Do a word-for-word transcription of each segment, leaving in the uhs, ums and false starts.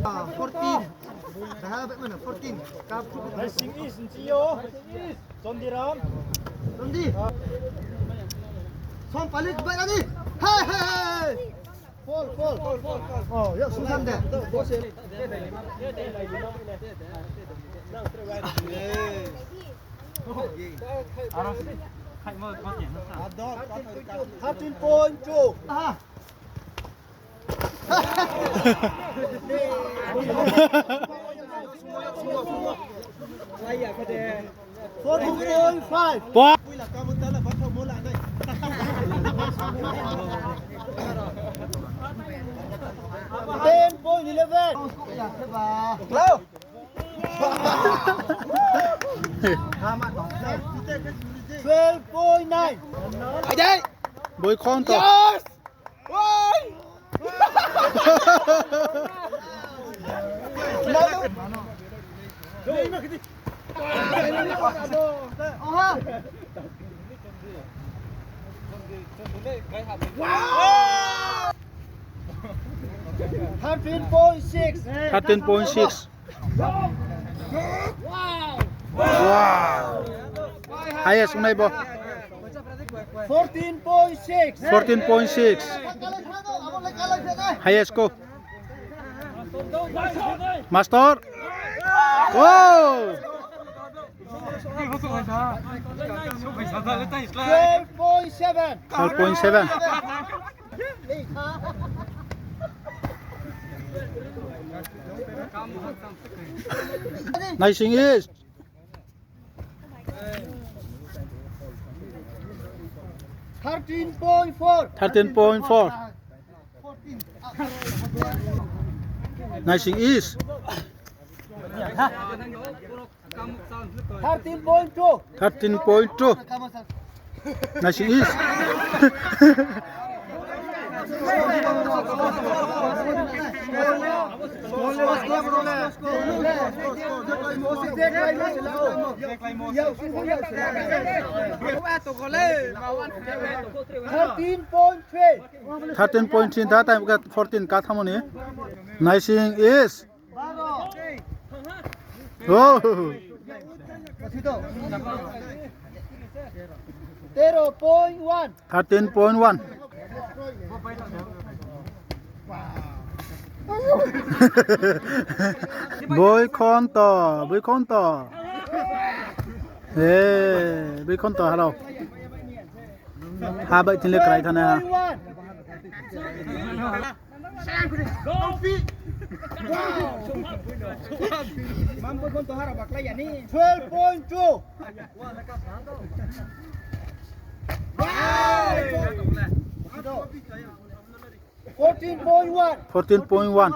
Ah, fourteen. Dah, abek mana? Fourteen. Kap. Naising East, Nchio. Chondiram. Chondi. Som palik bai lagi. Hei, hei, hei. Fall, fall. Oh, ya, Sultan deh. Thirteen point two. Aha. Fourteen point five. Ten point eleven. Twelve point nine. Boi khon to. Yes! Oi! Oha! Thirteen point six. Thirteen point six. Wow! Highest ong nai bo. Fourteen point six. Fourteen point six. Highest ko. Master. Wow! Twelve point seven. Twelve point seven. Naising East. Thirteen point four. Thirteen point four. Naising East. Thirteen point two. Thirteen point two. Naising East. Thirteen point three. Thirteen point three, that time ka fourteen ka thanngmo ni. Naising East. Oh. Thirteen point one. Boi khon to, boi khon to. Eh, boi khon to, hello. Ha bai tin le krai thane ha. Twelve point two. Fourteen point one. Fourteen point one.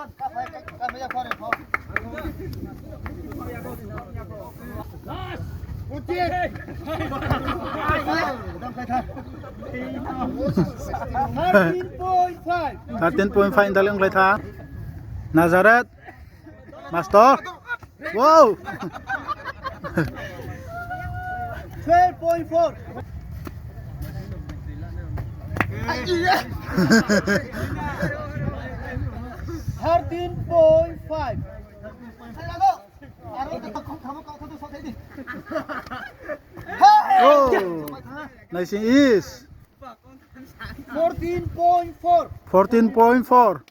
Thirteen point five. Thirteen point five, dalai ong lai tha. Nazareth. Master. Wow. Twelve point four. Thirteen point five. Oh. Naising East. Fourteen point four. Fourteen point four.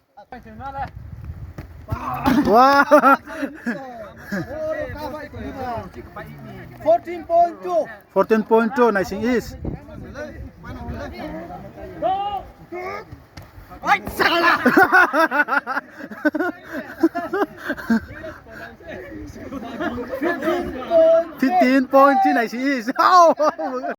Wow. Fourteen point two. Fourteen point two, Naising East. Fifteen point three, Naising East. Oh.